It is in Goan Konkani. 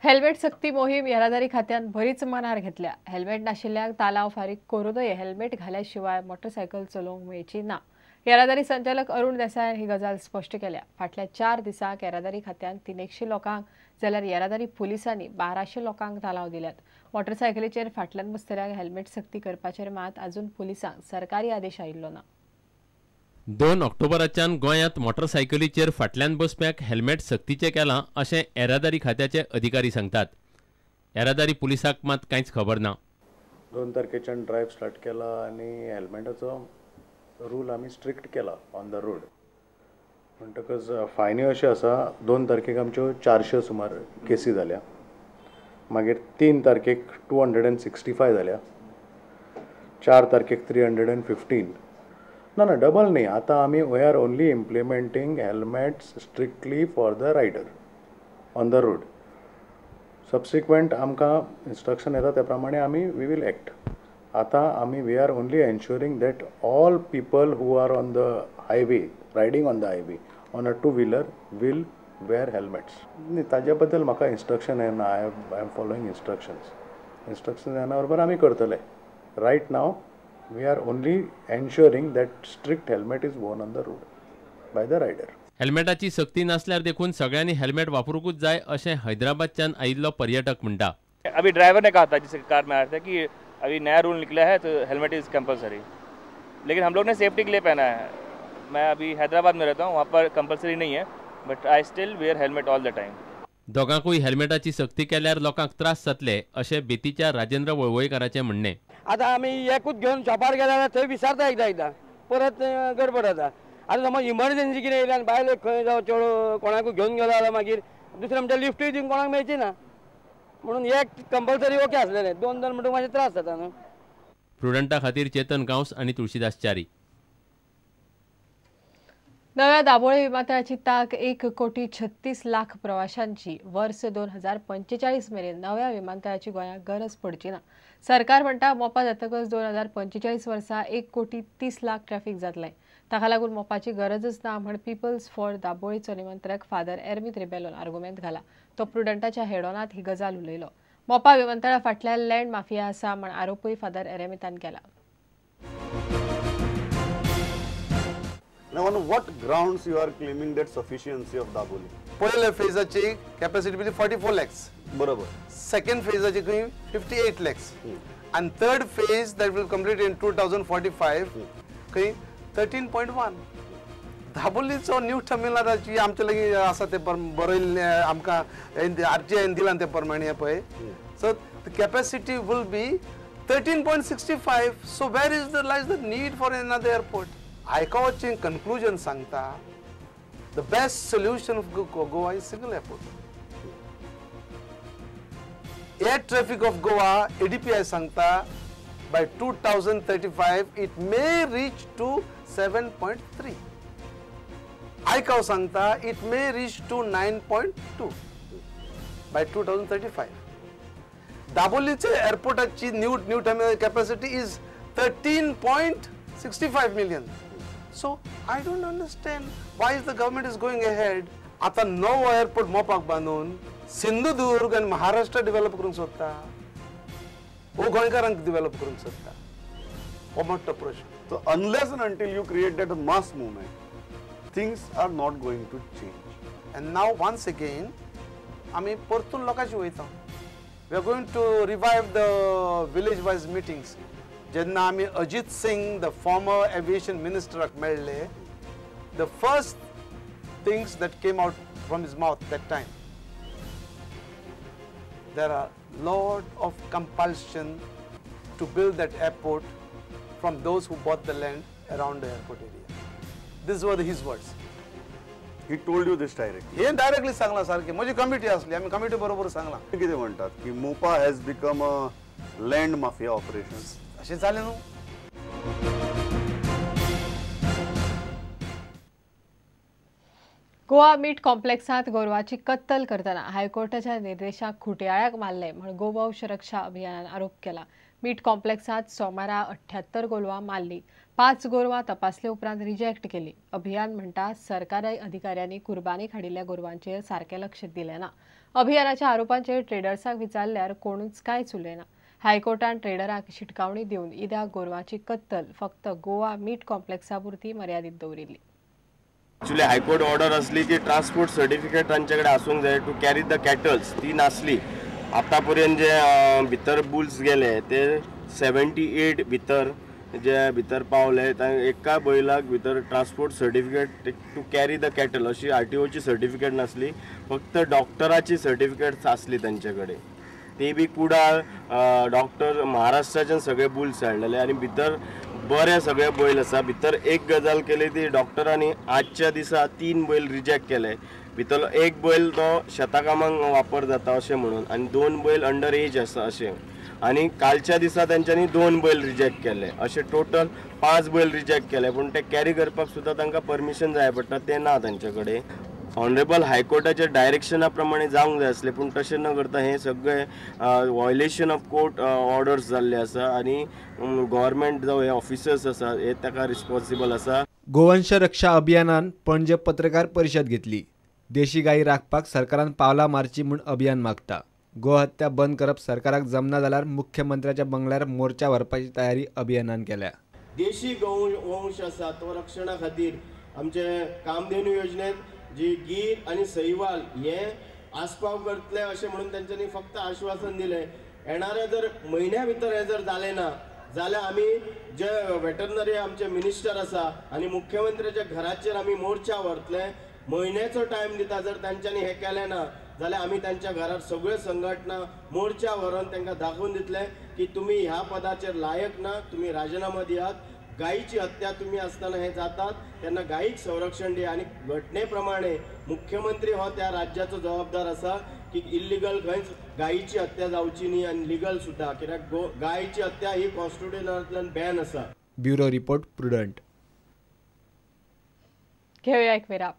हेल्मेट सक्ती मोहीम येरादारी खात्यान बरीच मनार घेतल्या. हेल्मेट नाशिल्ल्यांक तालाव फारीक करूनय हेल्मेट घाल्या शिवाय मोटरसायकल चलोवंक मेळची ना. येरादारी संचालक अरुण देसायान ही गजाल स्पश्ट केल्या. फाटल्या 4 दिसांक येरादारी खात्यान 300 लोकांक जाल्यार येरादारी पुलिसांनी 1200 लोकांक तालाव दिल्यात. मोटरसायकलीचेर फाटल्यान बसतल्यांक हेल्मेट सक्ती करपाचेर मात अजून पुलिसांक सरकारी आदेश आयिल्लो ना. 2 ऑक्टोबराच्यान गोंयांत मोटरसायकलीचेर फाटल्यान बसप्यांक हेल्मेट सक्तीचें केलां अशें येरादारी खात्याचे अधिकारी सांगतात. येरादारी पुलिसांक मात कांयच खबर ना. 2 तारखेच्यान ड्रायव्ह स्टार्ट केला आनी हेल्मेटाचो रूल आमी स्ट्रिक्ट केला ऑन the road. म्हणटकच फायन्यो अश्यो आसा, 2 तारखेक आमच्यो 400 सुमार केसी जाल्या, मागीर 3 तारखेक 265 जाल्या, 4 तारखेक 315. ना ना डबल न्ही, आतां आमी we are only implementing helmets strictly for the rider on the road. Subsequent आमकां इन्स्ट्रक्शन येता त्या प्रमाणे आमी we will act. आतां आमी we are only ensuring that all people who are on the highway, riding on the highway on a two wheeler will wear helmets. न्ही, ताज्या बद्दल म्हाका इन्स्ट्रक्शन येना. I am following instructions. Instruction येना बरोबर आमी करतले. Right now we are only ensuring that strict helmet is worn on the road by the rider. हेल्मेटाची सक्ती नासल्यार देखून सगळ्यांनी हेल्मेट वापरूंकूच जाय अशें हैदराबादच्यान आयिल्लो पर्यटक म्हणटा. अभी ड्रायवर ने कहा था जिसके कार में आया था कि अभी नया रूल निकला है तो हेलमेट is compulsory, लेकिन हम लोग ने सेफ्टी के लिए पहना है. मैं अभी हैदराबाद में रहता हूँ, वहाँ पर कंपलसरी नहीं है, but I still wear helmet all the time. दोगांकूय हेल्मेटाची सक्ती केल्यार लोकांक त्रास जातले अशें बेतीच्या राजेंद्र वळवयकाराचें म्हणणें. आतां आमी एकूच घेवन शॉपार गेले जाल्यार थंय विचारता एकदां एकदां परत गडबड जाता. आतां समज इमर्जन्सी कितें येयली आनी बायलेक खंय जावं चेडो कोणाकूय घेवन गेलो जाल्यार मागीर दुसरें म्हणटा लिफ्टूय दिवन कोणाक मेळची ना, म्हणून एक कंपल्सरी ओके आसलेलें, 2 दोन म्हणटकच मातशे त्रास जाता न्हू. प्रुडंटा खातीर चेतन गांवस आनी तुळशीदास च्यारी. नव्या दाबोळे विमानतळाची ताक 1,36,00,000 प्रवाशांची. वर्स 2045 मेरेन नव्या विमानतळाची गोंयांक गरज पडची ना. सरकार म्हणटा मोपा जातकच 2045 वर्सा 1,30,00,000 ट्रॅफिक जातलें. ताका लागून मोपाची गरजच ना म्हण पीपल्स फॉर दाबोळीचो निमंत्रक फादर एर्मित रिबेलोन आर्गुमेंत घाला. तो प्रुडंटाच्या हेडोनांत ही गजाल उलयलो. मोपा विमानतळा फाटल्यान लँड माफिया आसा म्हण आरोपूय फादर एरेमितान केला. Now, on what grounds you are claiming that sufficiency of Dabolim? पयल्या फेजाची कॅपॅसिटी 44 lakhs. बरोबर. सेकंड फेजाची 58 lakhs. And third phase that will complete in 2045 खंय 13.1. दाबोलीचो न्यू टर्मिनलाची आमचे लागीं आसा ते बरयल्लें आमकां आरटीआयन दिलां ते प्रमाणे पळय. So the capacity will be 13.65. So where is the lies the need for another airport? आयकावाचें conclusion सांगता the best solution of Goa is single airport. Air traffic of Goa ADPI सांगता by 2035 it may reach to 7.3. आयकाव सांगता it may reach to 9.2 by 2035. दाबोलीचे एअरपोर्टाची new new terminal capacity is 13.65 million. So I don't understand why is the government is going ahead. आता नवो एअरपोर्ट मोपाक बांदून सिंधुदुर्ग आनी महाराष्ट्र डेव्हलप करूंक सोदता, वो गोंयकारांक डेव्हलप करूंक सोदता, हो मोठो प्रश्न. So unless and until you create that mass movement, things are not going to change. And now once again आमी परतून लोकांची वयता. We are going to revive the village wise meetings. जेन्ना आमी Ajit Singh the former aviation मिनिस्टराक मेळ्ळे, the first things that came out from his mouth that time, there are lot of compulsion to build that airport from those who bought the land around the airport area. These were his words. He told you this directly? हे डायरेक्टली सांगला सारखे. म्हजी कमिटी आसली, आमी कमिटी बरोबर सांगला. कितें म्हणटात की Mopa has become a land mafia operation? अशें जालें न्हू. गोवा मीट कॉम्प्लेक्सांत गोरवाची कत्तल करतना हायकोर्टाच्या निर्देशाक खुटयाळ्याक मारले म्हण गोवंश रक्षा अभियानान आरोप केला. मीट कॉम्प्लेक्सांत सोमारा 78 गोरवां मारली. 5 गोरवां तपासले उपरांत रिजेक्ट केली. अभियान म्हणटा सरकारी अधिकाऱ्यांनी कुर्बानीक हाडिल्ल्या गोरवांचेर सारकें लक्ष दिलें ना. अभियानाच्या आरोपांचेर ट्रेडर्साक विचारल्यार कोणूच कांयच उलयना. हायकोर्टान ट्रेडरांक शिटकावणी दिवन ईदाक गोरवांची कत्तल फक्त गोवा मीट कॉम्प्लेक्सा पुरती मर्यादीत दवरिल्ली. एक्चुअली हायकोर्ट ऑर्डर असली की ट्रान्सपोर्ट सर्टिफिकेट तांचे कडेन आसूंक जाय टू कॅरी the kettles, ती नासली. आतां पर्यंत जे भितर बुल्स गेले ते 78 भितर जे भितर पावले एका बैलाक भितर transport certificate to carry the cattle अशी आरटीओची सर्टिफिकेट नासली, फक्त डॉक्टराची सर्टिफिकेट्स आसली तांचे कडेन. ते बी कुडाळ डॉक्टर महाराष्ट्राच्यान सगळे बुल्स हाडलेले आनी भितर बरे सगळे बैल आसा. भितर एक गजाल केली ती डॉक्टरांनी आजच्या दिसा 3 बैल रिजेक्ट केले. भितरलो एक बैल तो शेताकामाक वापर जाता अशें म्हणून आनी 2 बैल अंडर एज आसा अशें, आनी कालच्या दिसा तेंच्यांनी 2 बैल रिजेक्ट केले. अशे टोटल 5 बैल रिजेक्ट केले, पूण ते कॅरी करपाक सुद्दां तांकां परमिशन जाय पडटा, तें ना तांचे कडेन. ऑनरेबल हायकोर्टाच्या डायरेक्शना प्रमाणे जावंक जाय आसलें, पूण तशें न करता हें सगळें व्हायलेशन ऑफ कोर्ट ऑर्डर्स जाल्ले आसा आनी गव्हर्मेंट जावं हे ऑफिसर्स आसा हे ताका रिस्पॉन्सिबल आसा. गोवंश रक्षा अभियानान पणजे पत्रकार परिशद घेतली. देशी गायी राखपाक सरकारान पावलां मारची म्हूण अभियान मागता. गोहत्या बंद करप सरकाराक जमना जाल्यार मुख्यमंत्र्याच्या बंगल्यार मोर्चा व्हरपाची तयारी अभियानान केल्या. देशी गोवंश आसा तो रक्षणा खातीर आमचे कामधेनू योजनेत जी गीर आनी सईवाल हे आस्पाव करतले अशें म्हणून तेंच्यांनी फक्त आश्वासन दिलें. येणाऱ्या जर म्हयन्या भितर हें जर जालें ना जाल्यार आमी जे वेटरनरी आमचे मिनिस्टर आसा आनी मुख्यमंत्र्याच्या घराचेर आमी मोर्चा व्हरतले. म्हयन्याचो टायम दिता, जर तांच्यांनी हें केलें ना जाल्यार आमी तांच्या घरार सगळ्यो संघटना मोर्चा व्हरून तांकां दाखोवन दितले की तुमी ह्या पदाचेर लायक ना, तुमी राजिनामो दियात. गायीची हत्या तुमी आसतना हे जातात तेन्ना गायीक संरक्षण दिया. आनी घटने प्रमाणे मुख्यमंत्री हो त्या राज्याचो जबाबदार आसा की इल्लिगल खंयच गायीची हत्या जावची न्ही आनी लिगल सुद्दां, कित्याक गायीची हत्या ही कॉन्स्टिट्युशनांतल्यान बॅन आसा. Bureau report, Prudent. घेऊया एक विराम.